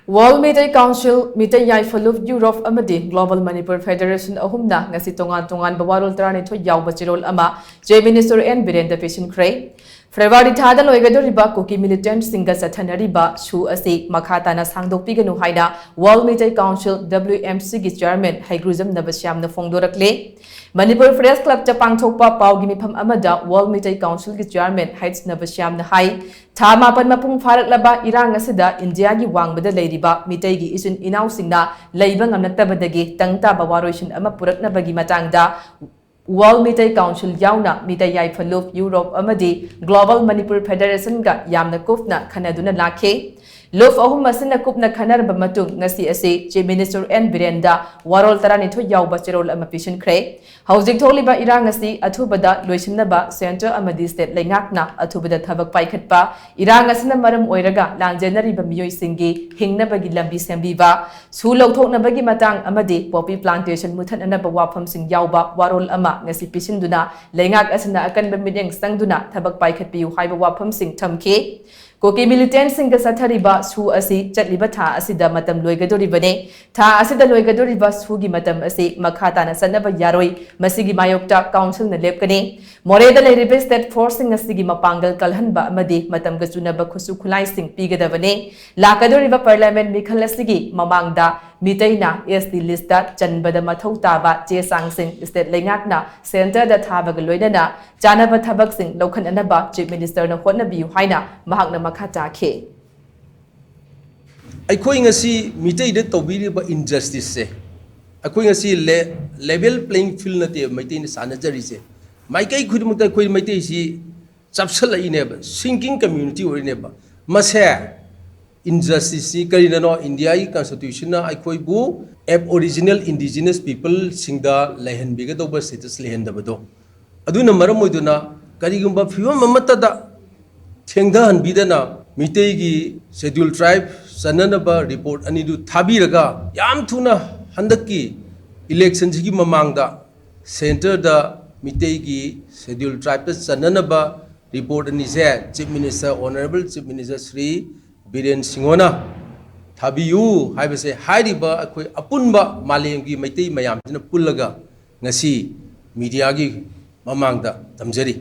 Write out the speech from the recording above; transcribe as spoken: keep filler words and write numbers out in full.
World Meitei Council, Meitei ꯌꯥꯏꯐ ꯂꯨꯞ ꯌꯨꯔꯣꯞ ꯑꯃꯗꯤ Global Manipur Federation ꯑꯍꯨꯝꯅ ꯉꯁꯤ ꯇꯣꯉꯥꯟ ꯇꯣꯉꯥꯟꯕ ꯋꯥꯔꯣꯜ ꯇꯔꯥꯅꯤꯊꯣꯏ ꯌꯥꯎꯕ ꯆꯦꯔꯣꯜ ꯑꯃ Chief Minister ꯑꯦꯟ ꯕꯤꯔꯦꯟꯗ ꯄꯤꯁꯤꯟꯈ꯭ꯔꯦ꯫ ꯐꯦꯕ꯭ꯔꯨꯋꯥꯔꯤ ꯊꯥꯗ ꯂꯣꯏꯒꯗꯧꯔꯤꯕ ꯀꯨꯀꯤ ꯃꯤꯂꯤꯇꯦꯟꯠꯁꯤꯡꯒ ꯆꯠꯊꯅꯔꯤꯕ ꯁꯨ ꯑꯁꯤ ꯃꯈꯥ ꯇꯥꯅ ꯁꯥꯡꯗꯣꯛꯄꯤꯒꯅꯨ ꯍꯥꯏꯅ World Meitei Council, W M C ꯒꯤ ꯆꯤꯌꯔꯃꯦꯟ ꯍꯩꯒ꯭ꯔꯨꯖꯝ ꯅꯕꯁ꯭ꯌꯥꯝꯅ ꯐꯣꯡꯗꯣꯔꯛꯂꯦ꯫ ꯃꯅꯤꯄꯨꯔ ꯄ꯭ꯔꯦꯁ ꯀ꯭ꯂꯕꯇ ꯄꯥꯡꯊꯣꯛꯄ ꯄꯥꯎꯒꯤ ꯃꯤꯐꯝ ꯑꯃꯗ World Meitei Council ꯒꯤ ꯆꯤꯌꯔꯃꯦꯟ ꯍꯩꯆ ꯅꯕꯁ꯭ꯌꯥꯝꯅ ꯍꯥꯏ, ꯊꯥ ꯃꯥꯄꯟ ꯃꯄꯨꯡ ꯐꯥꯔꯛꯂꯕ ꯏꯔꯥꯡ ꯑꯁꯤꯗ ꯏꯟꯗꯤꯌꯥꯒꯤ ꯋꯥꯡꯃꯗ ꯂꯩꯔꯤꯕ ꯃꯤꯇꯩꯒꯤ ꯏꯆꯤꯟ ꯏꯅꯥꯎꯁꯤꯡꯅ ꯂꯩꯕ ꯉꯝꯂꯛꯇꯕꯗꯒꯤ ꯇꯪ ꯇꯥꯕ ꯋꯥꯔꯣꯏꯁꯤꯟ ꯑꯃ ꯄꯨꯔꯛꯅꯕꯒꯤ ꯃꯇꯥꯡꯗ World Meitei Council ꯌꯥꯎꯅ ꯃꯤꯇꯩ ꯌꯥꯏꯐ ꯂꯨꯞ ꯌꯨꯔꯣꯞ ꯑꯃꯗꯤ Global Manipur Federation ꯒ ꯌꯥꯝꯅ ꯀꯨꯞꯅ ꯈꯟꯅꯗꯨꯅ ꯂꯥꯛꯈꯤ꯫ ꯂꯨꯞ ꯑꯍꯨꯝ ꯑꯁꯤꯅ ꯀꯨꯞꯅ ꯈꯟꯅꯔꯕ ꯃꯇꯨꯡ ꯉꯁꯤ ꯑꯁꯤ Chief Minister ꯑꯦꯟ ꯕꯤꯔꯦꯟꯗ ꯋꯥꯔꯣꯜ ꯇꯔꯥꯅꯤꯊꯣꯏ ꯌꯥꯎꯕ ꯆꯦꯔꯣꯜ ꯑꯃ ꯄꯤꯁꯤꯟꯈ꯭ꯔꯦ꯫ ꯍꯧꯖꯤꯛ ꯊꯣꯛꯂꯤꯕ ꯏꯔꯥꯡ ꯑꯁꯤ ꯑꯊꯨꯕꯗ ꯂꯣꯏꯁꯤꯟꯅꯕ centre ꯑꯃꯗꯤ state ꯂꯩꯉꯥꯛꯅ ꯑꯊꯨꯕꯗ ꯊꯕꯛ ꯄꯥꯏꯈꯠꯄ, ꯏꯔꯥꯡ ꯑꯁꯤꯅ ꯃꯔꯝ ꯑꯣꯏꯔꯒ ꯂꯥꯟꯖꯦꯟꯅꯔꯤꯕ ꯃꯤꯑꯣꯏꯁꯤꯡꯒꯤ ꯍꯤꯡꯅꯕꯒꯤ ꯂꯝꯕꯤ ꯁꯦꯝꯕꯤꯕ, ꯁꯨ ꯂꯧꯊꯣꯛꯅꯕꯒꯤ ꯃꯇꯥꯡ ꯑꯃꯗꯤ poppy plantation ꯃꯨꯊꯠꯅꯅꯕ ꯋꯥꯐꯝꯁꯤꯡ ꯌꯥꯎꯕ ꯋꯥꯔꯣꯜ ꯑꯃ ꯉꯁꯤ ꯄꯤꯁꯤꯟꯗꯨꯅ ꯂꯩꯉꯥꯛ ꯑꯁꯤꯅ ꯑꯀꯟꯕ ꯃꯤꯠꯌꯦꯡ ꯆꯪꯗꯨꯅ ꯊꯕꯛ ꯄꯥꯏꯈꯠꯄꯤꯌꯨ ꯍꯥꯏꯕ ꯋꯥꯐꯝꯁꯤꯡ ꯊꯝꯈꯤ꯫ ꯀꯨꯀꯤ ꯃꯤꯂꯤꯇꯦꯟꯠꯁꯤꯡꯒ ꯆꯠꯊꯔꯤꯕ ꯁꯨ ꯑꯁꯤ ꯆꯠꯂꯤꯕ ꯊꯥ ꯑꯁꯤꯗ ꯃꯇꯝ ꯂꯣꯏꯒꯗꯧꯔꯤꯕꯅꯤ꯫ ꯊꯥ ꯑꯁꯤꯗ ꯂꯣꯏꯒꯗꯧꯔꯤꯕ ꯁꯨꯒꯤ ꯃꯇꯝ ꯑꯁꯤ ꯃꯈꯥ ꯇꯥꯅ ꯆꯠꯅꯕ ꯌꯥꯔꯣꯏ꯫ ꯃꯁꯤꯒꯤ ꯃꯥꯌꯣꯛꯇ council ꯅ ꯂꯦꯞꯀꯅꯤ꯫ ꯃꯣꯔꯦꯗ ꯂꯩꯔꯤꯕ state force ꯁꯤꯡ ꯑꯁꯤꯒꯤ ꯃꯄꯥꯡꯒꯜ ꯀꯜꯍꯟꯕ ꯑꯃꯗꯤ ꯃꯇꯝꯒ ꯆꯨꯅꯕ ꯈꯨꯠꯁꯨ ꯈꯨꯠꯂꯥꯏꯁꯤꯡ ꯄꯤꯒꯗꯕꯅꯤ꯫ ꯂꯥꯛꯀꯗꯧꯔꯤꯕ parliament ꯃꯤꯈꯜ ꯑꯁꯤꯒꯤ ꯃꯃꯥꯡꯗ ꯃꯤꯇꯩꯅ S T list ꯇ ꯆꯟꯕꯗ ꯃꯊꯧ ꯇꯥꯕ ꯆꯦ ꯆꯥꯡꯁꯤꯡ state ꯂꯩꯉꯥꯛꯅ centre ꯗ ꯊꯥꯕꯒ ꯂꯣꯏꯅꯅ ꯆꯥꯅꯕ ꯊꯕꯛꯁꯤꯡ ꯂꯧꯈꯠꯅꯅꯕ Chief Minister ꯅ ꯍꯣꯠꯅꯕꯤꯌꯨ ꯍꯥꯏꯅ ꯃꯍꯥꯛꯅ ꯃꯈꯥ ꯇꯥꯈꯤ꯫ ꯑꯩꯈꯣꯏ ꯉꯁꯤ ꯃꯤꯇꯩꯗ ꯇꯧꯕꯤꯔꯤꯕ injustice ꯁꯦ, ꯑꯩꯈꯣꯏ ꯉꯁꯤ le- level playing field ꯅꯠꯇꯦ ꯃꯩꯇꯩꯅ ꯁꯥꯟꯅꯖꯔꯤꯁꯦ꯫ ꯃꯥꯏꯀꯩ ꯈꯨꯗꯤꯡꯃꯛꯇ ꯑꯩꯈꯣꯏ ꯃꯩꯇꯩꯁꯤ ꯆꯞꯁꯜꯂꯛꯏꯅꯦꯕ, sinking community ꯑꯣꯏꯔꯤꯅꯦꯕ꯫ ꯃꯁꯦ injustice ꯁꯤ ꯀꯔꯤꯅꯅꯣ? ꯏꯟꯗꯤꯌꯥꯒꯤ constitution ꯅ ꯑꯩꯈꯣꯏꯕꯨ Aboriginal Indigenous people ꯁꯤꯡꯗ ꯂꯩꯍꯟꯕꯤꯒꯗꯧꯕ status ꯂꯩꯍꯟꯗꯕꯗꯣ꯫ ꯑꯗꯨꯅ ꯃꯔꯝ ꯑꯣꯏꯗꯨꯅ ꯀꯔꯤꯒꯨꯝꯕ ꯐꯤꯕꯝ ꯑꯃꯠꯇꯗ ꯊꯦꯡꯊꯍꯟꯕꯤꯗꯅ ꯃꯤꯇꯩꯒꯤ schedule tribe ꯆꯟꯅꯅꯕ report ꯑꯅꯤꯗꯨ ꯊꯥꯕꯤꯔꯒ ꯌꯥꯝ ꯊꯨꯅ ꯍꯟꯗꯛꯀꯤ election ꯁꯤꯒꯤ ꯃꯃꯥꯡꯗ centre ꯗ ꯃꯤꯇꯩꯒꯤ schedule tribe ꯇ ꯆꯟꯅꯅꯕ report ꯑꯅꯤꯁꯦ Chief Minister, Honourable Chief Minister Shri Biren ꯁꯤꯡꯍꯅ ꯊꯥꯕꯤꯌꯨ ꯍꯥꯏꯕꯁꯦ ꯍꯥꯏꯔꯤꯕ ꯑꯩꯈꯣꯏ ꯑꯄꯨꯟꯕ ꯃꯥꯂꯦꯝꯒꯤ ꯃꯩꯇꯩ ꯃꯌꯥꯝꯁꯤꯅ ꯄꯨꯜꯂꯒ ꯉꯁꯤ ꯃꯤꯗꯤꯌꯥꯒꯤ ꯃꯃꯥꯡꯗ ꯊꯝꯖꯔꯤ꯫